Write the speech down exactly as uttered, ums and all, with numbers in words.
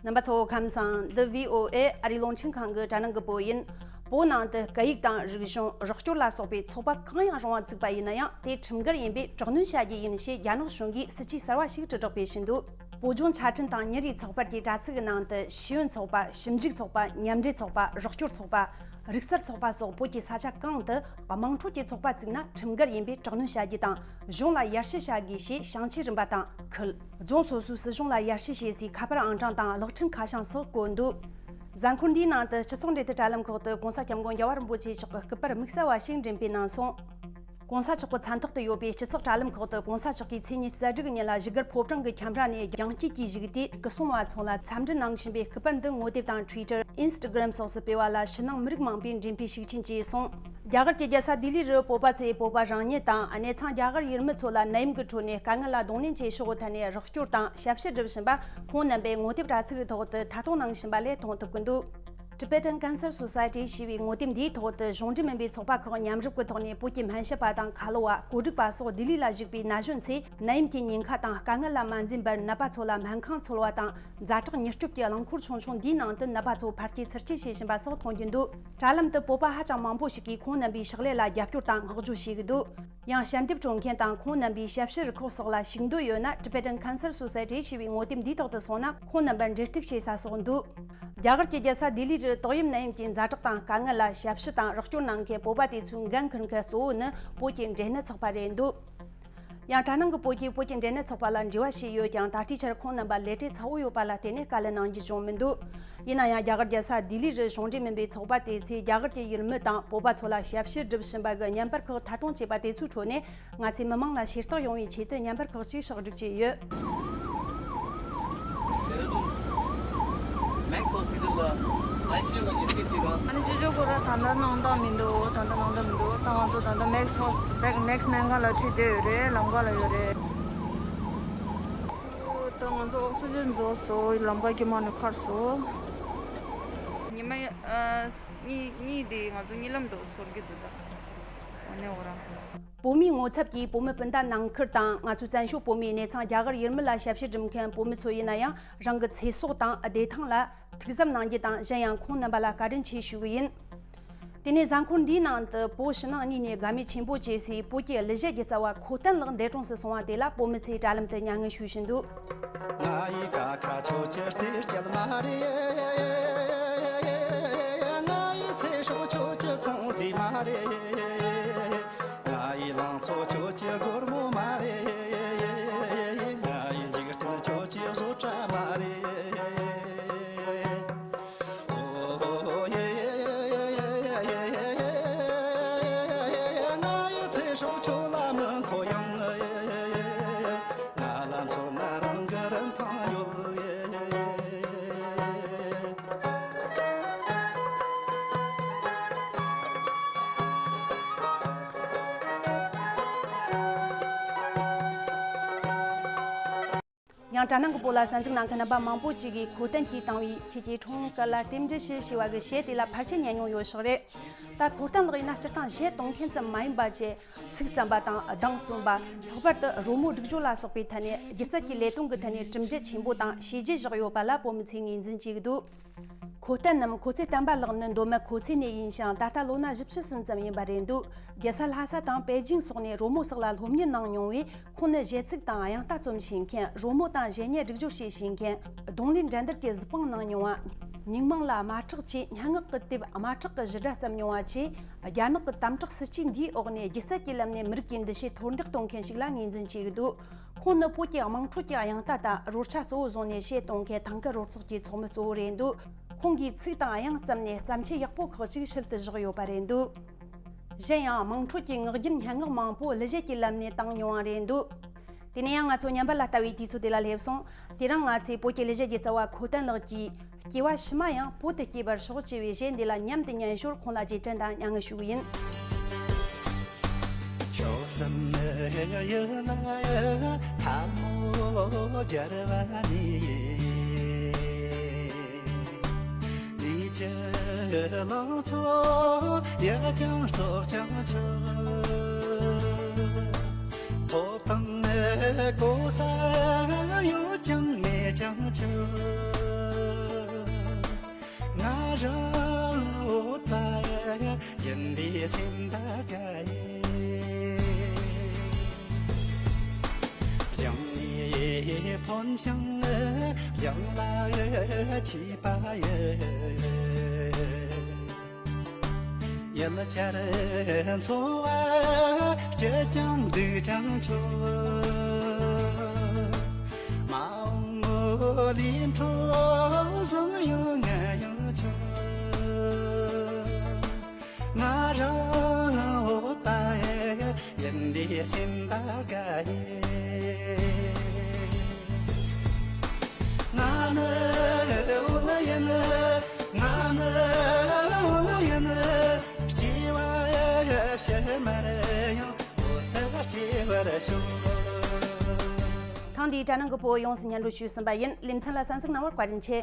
རྣམ་པ་ཚོ་ཁམས་བཟང་། འདི་བྷི་ཨོ་ཨེ་ཨ་རིའི་རླུང་འཕྲིན་ཁང་གི་དྲ་ནང་གི་བོད་ཡིན། བོད་ནང་དུ་སྐད་ཡིག་དང་རིག་གཞུང་། རོགས་སྐྱོར་ལ་སོགས་པའི་ཚོགས་པ་གང་ཡང་རང་དབང་བཙུགས་པ་ཡིན་ན་ཡང་། དེ་ཁྲིམས་འགལ་ཡིན་པས་དྲག་གནོན་བྱ་རྒྱུ་ཡིན་ཞེས་རྒྱ་ནག་གཞུང་གིས་སྲིད་ཇུས་གསར་བ་ཞིག་དྲིལ་བསྒྲགས་སྤེལ་བཞིན་འདུག་བོད་ལྗོངས་ཆ་འཕྲིན་དང་ཉིན་རེའི་ཚགས་པར་གྱི་དྲ་ཚིགས་ཀྱི་ནང་དུ། ཤེས་ཡོན་ཚོགས་པ། ཞིབ་འཇུག་ཚོགས་པ། མཉམ་འབྲེལ་ཚོགས་པ། རོགས་སྐྱོར་ཚོགས་པ། རིག་གསར་ཚོགས་པ་སོགས་བོད་ཀྱི་ས་ཆ་གང་དུ་དམངས་ཁྲོད་ཀྱི་ཚོགས་པ་བཙུགས་ན་ཁྲིམས་འགལ་ཡིན་པས་དྲག་གནོན་བྱ་རྒྱུ་དང་། གཞུང་ལ་ཡར་ཞུ་བྱ་དགོས་ཞེས་བྱང་ཆའི་རིམ་པ་དང་ཁུལ། རྫོང་སོ་སོའི་སྲིད་གཞུང་ལ་ཡར་ཞུ་བྱེད་སའི་ཁ་པར་ཨང་གྲངས་དང་གློག་འཕྲིན་ཁ་བྱང་སོགས་བཀོད་འདུག་གཟའ་འཁོར་འདིའི་ནང་དུ་སྤྱི་ཚོགས་འབྲེལ་མཐུད་དྲ་ལམ་ཁག་ཏུ་༸གོང་ས་༸སྐྱབས་མགོན་རྒྱལ་བ་རིན་པོ་ཆེ་མཆོག་གི་སྐུ་པར་དམིགས་བསལ་བ་ཞིག་འགྲེམས་སྤེལ་གནང་སོང་།༸གོང་ས་མཆོག་གི་མཚན་ཐོག་ཏུ་ཡོད་པའི་སྤྱི་ཚོགས་དྲ་ལམ་ཁག་ཏུ་༸གོང་ས་མཆོག་གིས་ཚེས་ཉི་ཤུ་རྩ་དྲུག་གི་ཉིན་ལ་བཞུགས་སྒར་ཕོ་བྲང་གི་ཁྱམས་ར་ནས་རྒྱང་སྐྱིད་ཀྱིས་བཞུགས་ཏེ་སྐུ་སྲུང་བ་ཚོ་ལ་འཚམས་འདྲི་གནང་བཞིན་པའི་སྐུ་པར་འདི་ངོ་དེབ་དང་Twitter། Instagram སོགས་སུ་སྤེལ་བ་ལ་ཕྱི་ནང་མི་རིགས་མང་པོས་འགྲེམས་སྤེལ་ཤུགས་ཆེན་བྱས་སོང་། རྒྱ་གར་གྱི་རྒྱལ་ས་ལྡི་ལི་རུ་བོད་པ་ཚོས་བོད་པ་རང་ཉིད་དང་། གནས་ཚང་རྒྱ་གར་ཡུལ་མི་ཚོ་ལ་ནད་ཡམས་ཀྱི་ཁྲོད་ནས་དཀའ་ངལ་ལ་གདོང་ལེན་བྱེད་ཕྱོགས་ཀྱི་ཐད་ནས་རོགས་སྐྱོར་དང་ཞབས་ཕྱི་སྒྲུབ་བཞིན་པ་ཁོང་རྣམ་པས་ངོ་དེབ་དྲ་ཚིགས་ཀྱི་ཐོག་ཏུ་མཐའ་གཏོང་གནང་བཞིན་པ་ལས་མཐོང་ཐུབ་ཀྱི་འདུག Tibetan Cancer Society ཞེས་པའི་ངོ་དེབ་འདིའི་ཐོག་ཏུ་གཞུང་འབྲེལ་མིན་པའི་ཚོགས་པ་ཁག་མཉམ་རུབ་ཀྱི་ཐོག་ནས་བོད་ཀྱི་སྨན་ཞབས་པ་དང་ཁ་ལོ་བ། བཀོད་སྒྲིག་པ་སོགས་ལྡི་ལི་ལ་བཞུགས་པའི་ན་གཞོན་ཚོས་ནད་ཡམས་ཀྱི་ཉེན་ཁ་དང་དཀའ་ངལ་ལ་མ་འཛེམས་པར་ནད་པ་ཚོ་ལ་སྨན་ཁང་འཚོལ་བ་དང་། ཛ་དྲག་མྱུར་སྐྱོབ་ཀྱི་རླངས་འཁོར་ཆུང་ཆུང་འདིའི་ནང་དུ་ནད་པ་ཚོ་ཕར་སྐྱེལ་ཚུར་སྐྱེལ་བྱེད་བཞིན་པ་སོགས་མཐོང་རྒྱུ་འདུག་དྲ་ལམ་དུ་བོད་པ་ཧ་ཅང་མང་པོ་ཞིག་གིས་ཁོང་རྣམ་པའི་ཕྱག་ལས་ལ་རྒྱབ་སྐྱོར་དང་བསྔགས་བརྗོད་བྱེད་ཀྱི་འདུག་ཡང་ཞལ་འདེབས་སྤྲོད་མཁན་དང་ཁོང་རྣམ་པའི་ཞབས་ཕྱི་རུ་ཁག་སོགས་ལ་ཞུགས་འདོད་ཡོད་ན། Tibetan Cancer Society ཞེས་པའི་ངོ་དེབ་འདིའི་ཐོག་ཏུ་སོང་ན་ཁོང་རྣམ་པར་འབྲེལ་གཏུག་བྱེད་ས་སོགས་འདུག་རྒྱ་གར་གྱི་རྒྱལ་ས་ལྡི་ལི་རུ་ཏོག་དབྱིབས་ནད་ཡམས་ཀྱི་ཛ་དྲག་དང་དཀའ་ངལ་ལ་ཞབས་ཕྱི་དང་རོགས་སྐྱོར་གནང་མཁན་བོད་པ་དེ་ཚོའི་འགན་འཁུར་མཁན་གཙོ་བོ་ནི་བོད་ཀྱི་འབྲེལ་གནས་ཚོགས་པ་རེད་འདུག་ཡང་དྲ་ནང་གི་བོད་ཀྱིས་བོད་ཀྱི་འབྲེལ་གནས་ཚོགས་པ་ལ་འབྲེལ་བ་བྱས་ཡོད་ཀྱང་། ད་ལྟའི་ཆར་ཁོང་རྣམ་པ་ལས་བྲེལ་ཚ་བོ་ཡོད་པ་ལ་བརྟེན་ནས་བཀའ་ལན་གནང་རྒྱུ་བྱུང་མི་འདུག་ཡིན་ན་ཡང་རྒྱ་གར་རྒྱལ་ས་ལྡི་ལི་རུ་གཞུང་འབྲེལ་མིན་པའི་ཚོགས་པ་དེ་ཚོས་རྒྱ་གར་གྱི་ཡུལ་མི་དང་བོད་པ་ཚོ་ལ་ཞབས་ཕྱི་སྒྲུབ་བཞིན་པ་གི་བརྙན་པར་ཁག་མཐའ་གཏོང་བྱས་པ་དེ་ཚོའི་ཁྲོད་ནས། ང་ཚོས་མི་མང་ལ་ཤེས་རྟོགས་ཡོང་བའི་ཆེད་དུ་བརྙན་པར་ཁག་ཅིག་ཕྱོགས་སྒྲིག་བྱས་ཡོད། Max Hospital ལ་ཨའི་སི་ཡུ་ནང་གི་སིཊ་ཅིག་རག་སོང་། ཨ་ནི་ཅོ་ཅོ་ཁོ་ར་ད་ལྟ་སྣང་དག་མི་འདུག་ད་ལྟ་སྣང་དག་མི་འདུག་ད་ང་ཚོ་ད་ལྟ་Max Hos- Max སྨན་ཁང་ལ་ཁྲིད་བསྡད་ཡོད་རེད། ལམ་ཁ་ལ་ཡོད་རེད། ད་ང་ཚོ་ཨོག་སི་ཇན་རྫོགས་སོང་། ལམ་ཁ་དཀྱིལ་མ་ནས་ཁར་སོང་། ཉི་མ་ཨ་གཉིས་གཉིས་དེ་ང་ཚོ་གཉིད་ལམ་འགྲོ་ཚོར་གི་འདུག་ད་འོ་ནས་འོ་རང་། བོད་མིའི་ངོ་ཚབ་ཀྱིས་བོད་མི་སྤུན་ཟླ་ནང་ཁུལ་དང་། ང་ཚོའི་བཙན་བྱོལ་བོད་མིའི་གནས་ཚང་རྒྱ་གར་ཡུལ་མི་ལ་ཞབས་ཕྱི་སྒྲུབ་མཁན་བོད་མི་ཚོ་ཡིན་ན་ཡང་། རང་གི་ཚེ་སྲོག་དང་བདེ་ཐང་ལ་ཐུགས་བསམ་གནང་རྒྱུ་དང་། གཞན་ཡང་ཁོང་རྣམ་པ་ལ་བཀའ་དྲིན་ཆེ་ཞུ་གི་ཡིན། དེ་ནས་གཟའ་འཁོར་འདིའི་ནང་དུ་བོད་ཕྱི་ནང་གཉིས་ནས་དགའ་མོས་ཆེན་པོ་བྱེད་སའི་བོད་ཀྱི་གླུ་གཞས་ཀྱི་རྩ་བ་ཁོ་ཐན་ལགས་འདས་གྲོངས་སུ་སོང་བ་དེ་ལ་བོད་མི་ཚོས་དྲ་ལམ་དུ་མྱ་ངན་ཞུ་བཞིན་འདུག་ང་ཡི་ཀ་ཁ་ཁྱོད་ཀྱི་རྩེད་སྐྱེལ་མ་རེད། ང་ཡི་ཚེ་སྲོག་ཁྱོད་ཀྱི་ཚོང་རྫས་མ་རེད། ང་ཡི་ལང་ཚོ་ཁྱོད་ཀྱི་སྒོར་མོ་མ་རེད། ང་ཡི་འཇིག་རྟེན་ཁྱོད་ཀྱི་བཟོ་གྲྭ་མ་རེད། ང་ཡི་ཚེ་སྲོག་ཁྱོད་ལ་མི་མཁོ་ཡང་། ང་ལ་མཚོན་ན་རང་གི་རིན་ཐང་ཡོད། ཡང་དྲ་ནང་གི་བོད་ལ་གསན་གཟིགས་གནང་མཁན་རྣམ་པ་མང་པོ་ཅིག་གིས་ཁོ་ཐན་གྱིས་བཏང་བའི་ཁྱེད་ཀྱི་འཁྲུངས་སྐར་ལ་རྟེན་འབྲེལ་ཞུ་ཞེས་པ་གི་གཞས་དེ་ལ་ཕལ་ཆེར་ཉན་མྱོང་ཡོད་ཤག་རེད། ད་ཁོ་ཐན་ལགས་ཡིན་ན་སྤྱིར་བཏང་གཞས་གཏོང་མཁན་ཙམ་མ་ཡིན་པ་བཅས། ཚིག་བརྩམས་པ་དང་གདངས་རྩོམ་པ། ལྷག་པར་དུ་རོལ་མོ་སྒྲིག་སྦྱོར་ལ་སོགས་པའི་ཐད་ནས་སྒྱུ་རྩལ་གྱི་ལས་དོན་གྱི་ཐད་ནས་གྲུབ་འབྲས་ཆེན་པོ་དང་བྱས་རྗེས་བཞག་ཡོད་པ་ལ་བོད་མི་ཚོས་ངོས་འཛིན་བྱེད་ཀྱི་འདུག་ཁོ་ཐན་ནམ་ཁོ་ཚེ་བརྟན་པ་ལགས་ནི་མདོ་སྨད་ཁོ་ཚེ་ནས་ཡིན་ཞིང་། ད་ལྟ་ལོ་ན་བཞི་བཅུ་ཟིན་ཙམ་ཡིན་པ་རེད་འདུག་རྒྱལ་ས་ལྷ་ས་དང་པེ་ཅིང་སོགས་ནས་རོལ་མོ་སོགས་ལ་སློབ་གཉེར་གནང་མྱོང་བས། ཁོང་ནི་གཞས་ཚིག་དང་དབྱངས་རྟ་རྩོམ་ཤེས་མཁན། རོལ་མོ་དང་གཞས་སྙན་སྒྲིག་སྦྱོར་བྱེད་ཤེས་མཁན། རྡུང་ལེན་འགྲན་བསྡུར་གྱི་གཟིགས་སྤང་གནང་མྱོང་བ། ཉིན་མང་ལ་དམར་ཁྲག་ཆེ། སྙན་ངག་གི་དེབ་དམར་ཁྲག་གི་བཞུར་སྒྲ་བརྩམས་མྱོང་བ་བཅས། རྒྱ་ནག་གི་དམ་དྲག་སྲིད་ཇུས་འདིའི་འོག་ནས་སྒྱུ་རྩལ་གྱི་ལམ་ནས་མི་རིགས་ཀྱི་འདུ་ཤེས་མཐོར་འདེགས་གཏོང་མཁན་ཞིག་ལ་ངོས་འཛིན་བྱེད་ཀྱི་འདུག་ཁོང་ནི་བོད་ཀྱི་དམངས་ཁྲོད་ཀྱི་དབྱངས་རྟ་དང་རོལ་ཆ་གཙོ་བོ་བཟུང་ནས་གཞས་གཏོང་མཁན་ཐང་གི་རོལ་ཚོགས་ཀྱི་ཚོགས་མི་གཙོ་བོ་རེད་འདུག་ཁོང་གིས་ཚིག་དང་དབྱངས་བརྩམས་ནས་བརྩམས་ཆོས་ཡག་པོ་ཁག་ཅིག་ཕྱིར་དུ་བཞག་ཡོད་པ་རེད་འདུག་གཞན་ཡང་དམངས་ཁྲོད་ཀྱི་ངག་རྒྱུན་སྙན་ངག་མང་པོ་གླུ་གཞས་ཀྱི་ལམ་ནས་བཏང་མྱོང་བ་རེད་འདུག་དེ་ནས་ཡང་ང་ཚོ་ཉམས་པ་ལ་ལྟ་བའི་དུས་ཚོད་དེ་ལ་སླེབས་སོང་། དེ་རིང་ང་ཚོས་བོད་ཀྱི་གླུ་གཞས་ཀྱི་རྩ་བ་ཁོ་ཐན་ལགས་ཀྱིས། སྐྱེ་བ་ཕྱི་མ་ཡང་བོད་དུ་སྐྱེ་བར་ཤོག་ཅེས་པའི་གཞས་འདི་ལ་མཉམ་དུ་ཉན་ཞོར་ཁོང་ལ་རྗེས་དྲན་དང་མྱ་ངན་ཞུ་གི་ཡིན། ཐོབ་དང་གོ་ས་ཡོད་ཀྱང་མེད་ ཀྱང་ཆོག་ང་རང་འོད་པ་ཡིན་པའི་སེམས་པ་དགའ་ཡིན། ཡང་ནས་ཕོན་ཞིང་ཡང་ལ་མཆིས་པ་ཡིན། ཡུལ་གྱར་འཚོ་བ་སྐྱིད་ཀྱང་སྡུག་ཀྱང་ཆོག་མ་འོངས་མོ་ལས་འཕྲོ་བཟང་ཡང་ངན་ཡང་ཆོག་ང་རང་འོད་པ་ཡིན་པའི་སེམས་པ་དགའ་ཡིན། ང་ནི་འོད་ཡིན། ང་ནི་འོད་ཡིན། སྐྱེ་བ་ཕྱི་མར་ཡང་འོད་དུ་སྐྱེ་བར་ཤོག་ཐེངས་འདིའི་དྲ་སྣང་གི་བོད་ཡོངས་སུ་སྙན་སྒྲོན་ཞུས་ཟིན་པ་ཡིན། ལེ་ཚན་ལ་གསན་གཟིགས་གནང་བར་བཀའ་དྲིན་ཆེ།